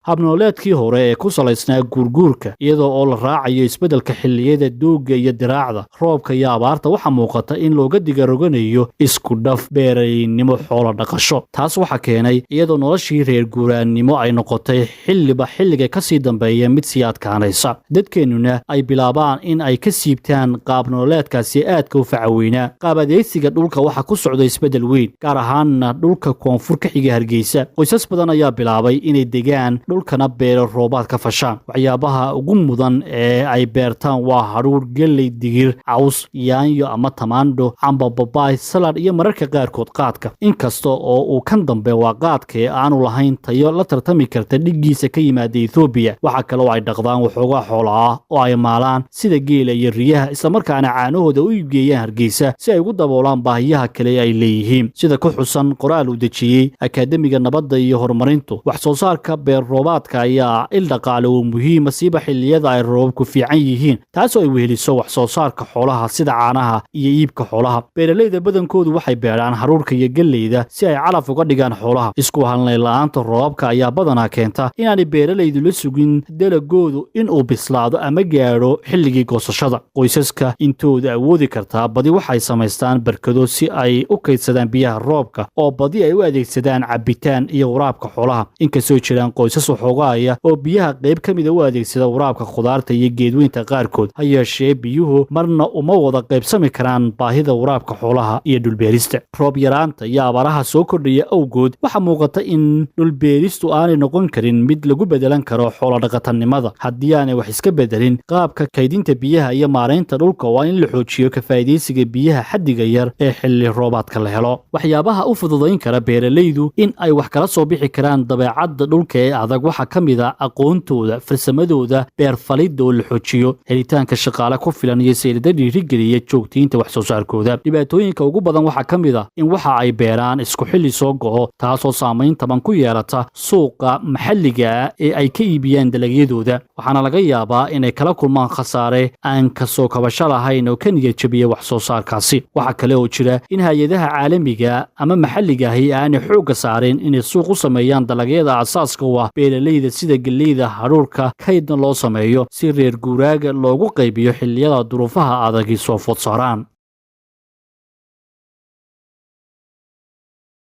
Habnololeedkii hore ee ku salaysnaa guurguurka, iyadoo oo la raacayo isbeddelka xilliyada doogga iyo diraacda, roobka iyo abaarta, waxaa muuqata in looga digaroganayo isku dhaf beeraynimo xoolo dhaqasho. Taas waxaa keenay iyadoo noloshii reer guuraannimo ay noqotay xilliba xilliga ka sii dambeeya mid sii adkaanaysa, dadkeennuna ay bilaabaan in ay ka siibtaan qaab nololeedkaasi aadka u facaweynaa. Qaab adeegsiga dhulka waxaa ku socda isbeddel weyn, gaar ahaanna dhulka koonfur ka xiga Hargeysa. Qoysas badan ayaa bilaabay inay degaan dhulkana beero roobaad ka fashaan. Waxyaabaha ugu mudan ee ay beertaan waa hadhuur, galley, digir, caws, yaanyo ama tamaandho, camba, babaay, salad iyo mararka qaarkood qaadka, inkasta oo uu kan dambe waa qaadka ee aanu lahayn tayo la tartami karta dhiggiisa ka yimaada Ethoobiya. Waxaa kale oo ay dhaqdaan waxoogaa xoola ah oo ay maalaan, sida geela iyo riyaha, islamarkaana caanahooda u iibgeeyaan Hargeysa si ay ugu daboolaan baahiyaha kale ee ay leeyihiin. Sida ku xusan qoraal uu dejiyey Akaademiga Nabadda iyo Horumarintu, wax soo saarka beer roobaadka ayaa il dhaqaale oo muhiima, siiba xilliyada ay roobabku fiican yihiin, taasoo ay weheliso wax soo saarka xoolaha sida caanaha iyo iibka xoolaha. Beeralayda badankoodu waxay beeraan haruurka iyo galleyda si ay calaf uga dhigaan xoolaha. Isku halnayn la'aanta roobabka ayaa badanaa keenta inaanay beeralaydu la sugin dalagoodu inuu bislaado ama gaadho xilligii goosashada. Qoysaska intooda awoodi kartaa badi waxay samaystaan barkado si ay u kaydsadaan biyaha roobka, oo badi ay u adeegsadaan cabbitaan iyo waraabka xoolaha, inkastoo jiraan qoysas waxoogaaya oo biyaha qayb ka mida u adeegsada waraabka khudaarta iyo geedweynta qaarkood. Ha yeeshee, biyuhu marna uma wada qaybsami karaan baahida waraabka xoolaha iyo dhulbeerista. Roob yaraanta iyo abaaraha soo kordhaya awgood, waxaa muuqata in dhulbeeristu aanay noqon karin mid lagu bedelan karo xoolodhaqatanimada haddii aanay wax iska bedelin qaabka kaydinta biyaha iyo maaraynta dhulka. Waa in la xoojiyo ka faa'iidaysiga biyaha xaddiga yar ee xilli roobaadka la helo. Waxyaabaha u fududayn kara beeralaydu in ay wax kala soo bixi karaan dabeecadda dhulka ee adag waxaa ka mid a aqoontooda farsamadooda beerfalidda oo la xoojiyo, helitaanka shaqaale ku filan iyo saylada dhiirigeliya joogtaynta wax soo saarkooda. Dhibaatooyinka ugu badan waxaa ka mid a in waxa ay beeraan isku xilli soo go'o, taasoo saamayn taban ku yeelata suuqa maxalliga ah ee ay ka iibiyaan dalagyadooda, waxaana laga yaabaa inay kala kulmaan khasaare aan kasoo kabasho lahayn oo ka niyad jabiya wax soo saarkaasi. Waxaa kale oo jira in hay-adaha caalamiga ama maxalliga ahi aanay xoogga saarin inay suuq u sameeyaan dalagyada asaaska u ah beeralayda sida galleyda, hadhuurka, kaydna loo sameeyo si reer guuraaga loogu qaybiyo xilliyada duruufaha adagi soo food saaraan.